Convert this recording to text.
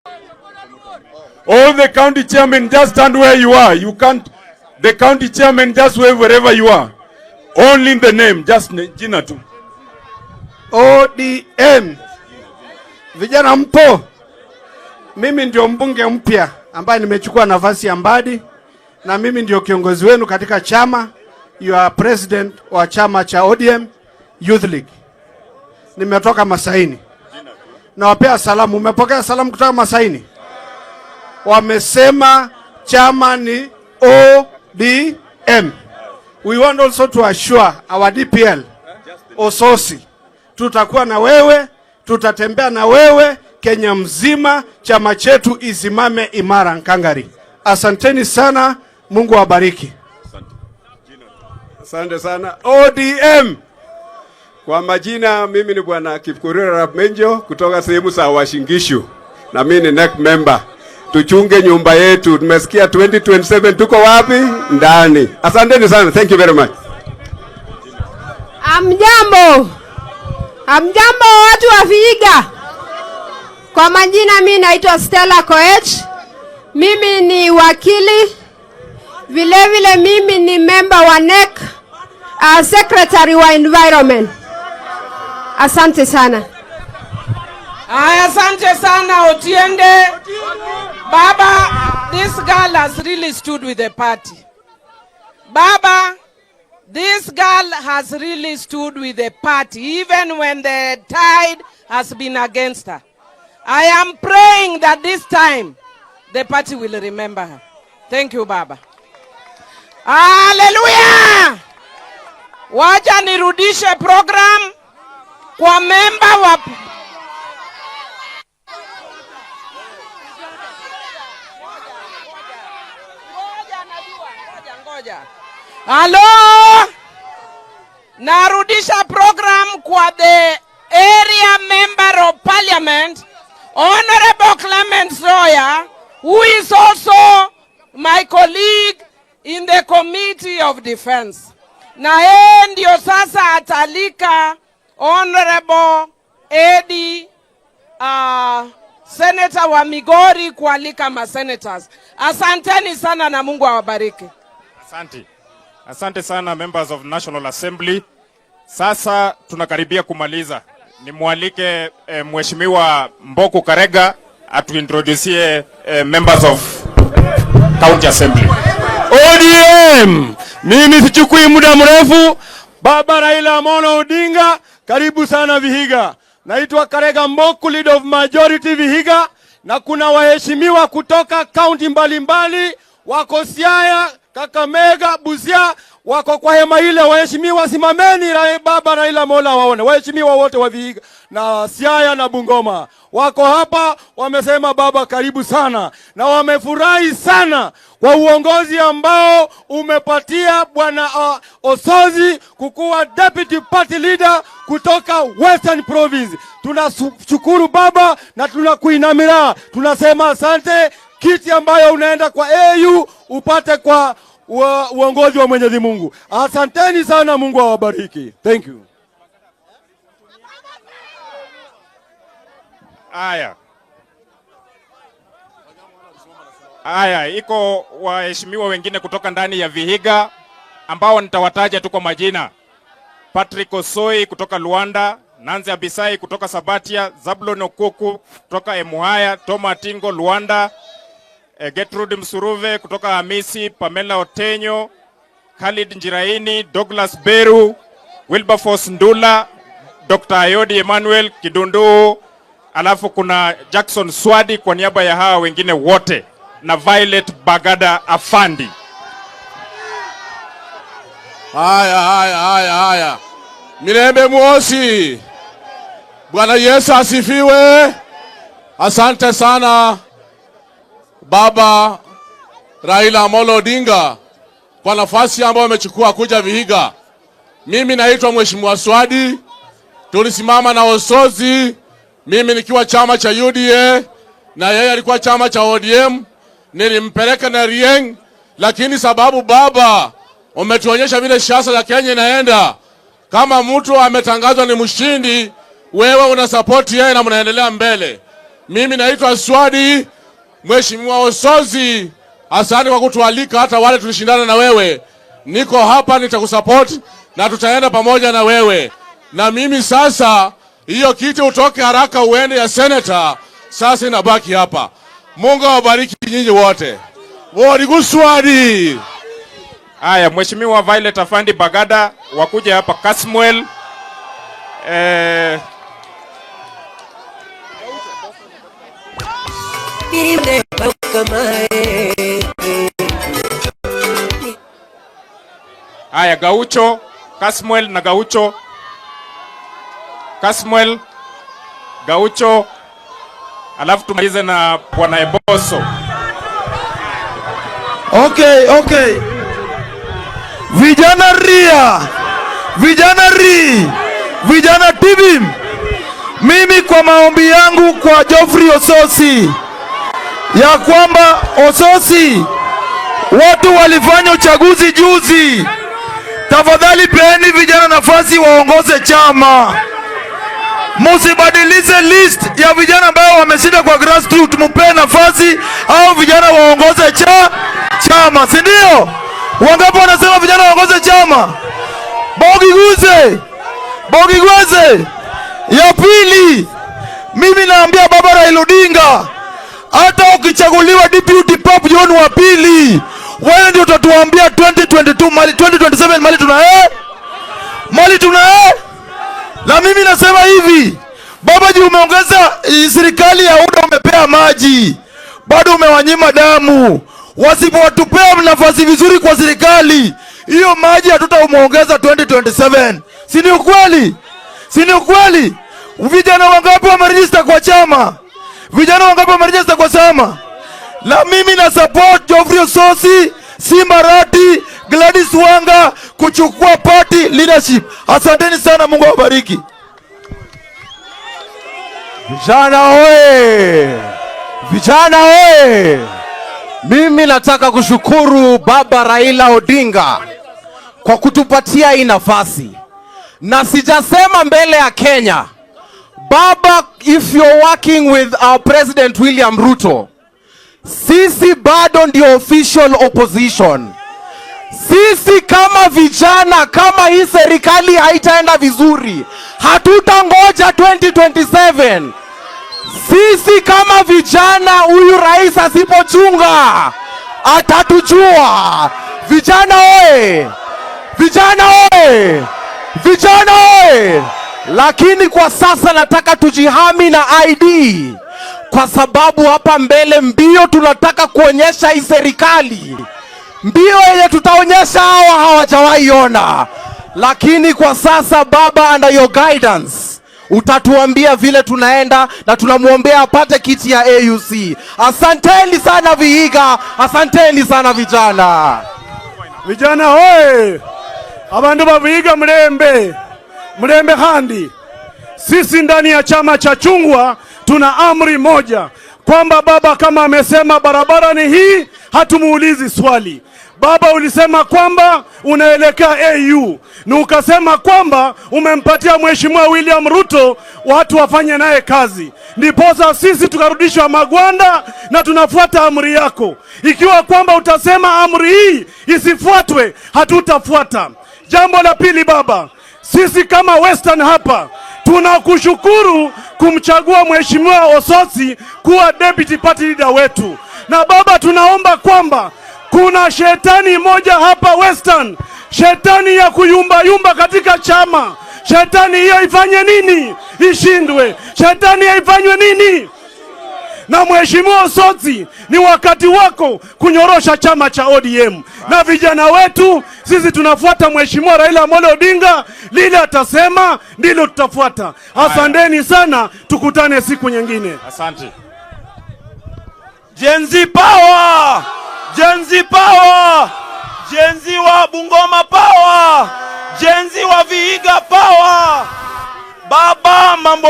All the county chairmen, just stand where you are. You can't, the county chairman, just wave wherever you are. Only in the name, just jina tu. ODM. Vijana mpo? Mimi ndio mbunge mpya ambaye nimechukua nafasi ya Mbadi na mimi ndio kiongozi wenu katika chama, you are president wa chama cha ODM Youth League. Nimetoka Masaini. Nawapea salamu. Umepokea salamu kutoka Masaini? Wamesema chama ni ODM. We want also to assure our DPL Osotsi, tutakuwa na wewe, tutatembea na wewe Kenya mzima, chama chetu isimame imara. Nkangari, asanteni sana, Mungu awabariki. Asante sana ODM. Kwa majina mimi ni Bwana Kipkorir Arap Menjo kutoka sehemu za Uasin Gishu na mimi ni NEC member. Tuchunge nyumba yetu. Tumesikia 2027 tuko wapi? Ndani. Asanteni sana. Thank you very much. Amjambo, amjambo watu wa Vihiga. Kwa majina mi naitwa Stella Koech, mimi ni wakili, vilevile mimi ni member wa NEC, secretary wa environment. Asante sana. Aya, asante sana Otiende. Baba, this girl has really stood with the party. Baba, this girl has really stood with the party, even when the tide has been against her. I am praying that this time the party will remember her. Thank you, Baba. Hallelujah! Wacha nirudishe program kwa member wa. Ngoja, najua, ngoja, ngoja. Halo, narudisha program kwa the area member of parliament, Honorable Clement Sawyer, who is also my colleague in the Committee of Defense. Na yeye ndio sasa atalika Honorable Eddie, senator wa Migori kualika masenators. Asanteni sana na Mungu awabariki. Asante. Asante sana, members of National Assembly. Sasa tunakaribia kumaliza. Nimwalike Mheshimiwa Mboku Karega atuintroducie members of County Assembly. ODM. Mimi sichukui muda mrefu. Baba Raila Amolo Odinga, karibu sana Vihiga. Naitwa Karega Mboku, leader of majority Vihiga, na kuna waheshimiwa kutoka kaunti mbalimbali wako Siaya, Kakamega, Busia, wako kwa hema ile. Waheshimiwa, simameni Baba Raila Amolo waone. Waheshimiwa wote wa Vihiga na Siaya na Bungoma wako hapa, wamesema baba karibu sana, na wamefurahi sana kwa uongozi ambao umepatia bwana Osotsi kukuwa deputy party leader kutoka Western Province. Tunashukuru baba na tunakuinamira, tunasema asante. Kiti ambayo unaenda kwa AU upate kwa uongozi wa Mwenyezi Mungu. Asanteni sana, Mungu awabariki. Thank you. Aya. Aya, iko waheshimiwa wengine kutoka ndani ya Vihiga ambao nitawataja tu kwa majina. Patrick Osoi kutoka Luanda, Nanzi Abisai kutoka Sabatia, Zablon Okuku kutoka Emuhaya, Toma Atingo Luanda, Gertrude Msuruve kutoka Hamisi, Pamela Otenyo, Khalid Njiraini, Douglas Beru, Wilberforce Ndula, Dr. Ayodi Emmanuel Kidundu, alafu kuna Jackson Swadi kwa niaba ya hawa wengine wote na Violet Bagada Afandi. Haya, haya, haya, haya. Mirembe Mwosi. Bwana Yesu asifiwe. Asante sana Baba Raila Amolo Odinga kwa nafasi ambayo amechukua kuja Vihiga. Mimi naitwa Mheshimiwa Swadi, tulisimama na Osotsi, mimi nikiwa chama cha UDA na yeye alikuwa chama cha ODM. Nilimpeleka na Rieng, lakini sababu baba umetuonyesha vile siasa za Kenya inaenda, kama mtu ametangazwa ni mshindi, wewe una support yeye na mnaendelea mbele. Mimi naitwa Swadi. Mheshimiwa Osotsi, asante kwa kutualika, hata wale tulishindana na wewe. Niko hapa, nitakusupport na tutaenda pamoja na wewe. Na mimi sasa, hiyo kiti utoke haraka uende ya senator, sasa inabaki hapa. Mungu awabariki nyinyi wote. Wodi. Haya, Mheshimiwa Violet Afandi Bagada wakuja hapa Kasmuel. Haya, Gaucho, Kasmuel na Gaucho. Kasmuel, Gaucho, alafu tumalize na Bwana Eboso. Okay. Vijana ria, vijana ri, vijana tibim. Mimi kwa maombi yangu kwa Geoffrey Osotsi ya kwamba Osotsi, watu walifanya uchaguzi juzi, tafadhali peeni vijana nafasi waongoze chama. Musibadilize list ya vijana ambao wameshinda kwa grassroots, mupee nafasi au vijana waongoze chama, si ndio? Wangapi wanasema vijana waongoze chama? Bogiguze, Bogigweze. Ya pili, mimi naambia baba Raila Odinga, hata ukichaguliwa deputy Pope John wa pili, wewe ndio utatuambia 2022 mali 2027 mali tuna mali tuna Na mimi nasema hivi, baba ji, umeongeza serikali ya UDA, umepea maji, bado umewanyima damu. Wasipowatupea nafasi vizuri kwa serikali, hiyo maji hatutamuongeza 2027. Si ni ukweli? Si ni ukweli? Vijana wangapi wameregister kwa chama? Vijana wangapi wameregister kwa chama? Na mimi na support Geoffrey Osotsi, Simba Arati, Gladys Wanga kuchukua party leadership. Asanteni sana, Mungu awabariki. Vijana oye! Vijana oye! Mimi nataka kushukuru Baba Raila Odinga kwa kutupatia hii nafasi, na sijasema mbele ya Kenya. Baba, if you're working with our President William Ruto, sisi bado ndio official opposition. Sisi kama vijana, kama hii serikali haitaenda vizuri, hatutangoja 2027. Sisi kama vijana, huyu rais asipochunga atatujua. Vijana oye! Vijana oye! Vijana oye! Lakini kwa sasa nataka tujihami na ID, kwa sababu hapa mbele mbio tunataka kuonyesha hii serikali, mbio yenye tutaonyesha hawa hawajawahi ona. Lakini kwa sasa baba, under your guidance utatuambia vile tunaenda, na tunamwombea apate kiti ya AUC. Asanteni sana Vihiga, asanteni sana vijana. Vijana hoye! Abandu ba Vihiga mlembe mlembe handi. Sisi ndani ya chama cha chungwa tuna amri moja kwamba baba kama amesema barabara ni hii, hatumuulizi swali. Baba, ulisema kwamba unaelekea AU na ukasema kwamba umempatia Mheshimiwa William Ruto watu wafanye naye kazi, ndiposa sisi tukarudishwa magwanda na tunafuata amri yako. Ikiwa kwamba utasema amri hii isifuatwe, hatutafuata. Jambo la pili, baba, sisi kama Western hapa tunakushukuru kumchagua Mheshimiwa Osotsi kuwa deputy party leader wetu. Na baba, tunaomba kwamba kuna shetani moja hapa Western, shetani ya kuyumbayumba katika chama. Shetani hiyo ifanye nini? Ishindwe. Shetani hiyo ifanywe nini? Na Mheshimiwa Osotsi, ni wakati wako kunyorosha chama cha ODM na vijana wetu. Sisi tunafuata Mheshimiwa Raila Amolo Odinga, lile atasema ndilo tutafuata. Asanteni sana, tukutane siku nyingine. Asante. Gen Z power! Gen Z power! Gen Z wa Bungoma power! Gen Z wa Vihiga power! Baba, mambo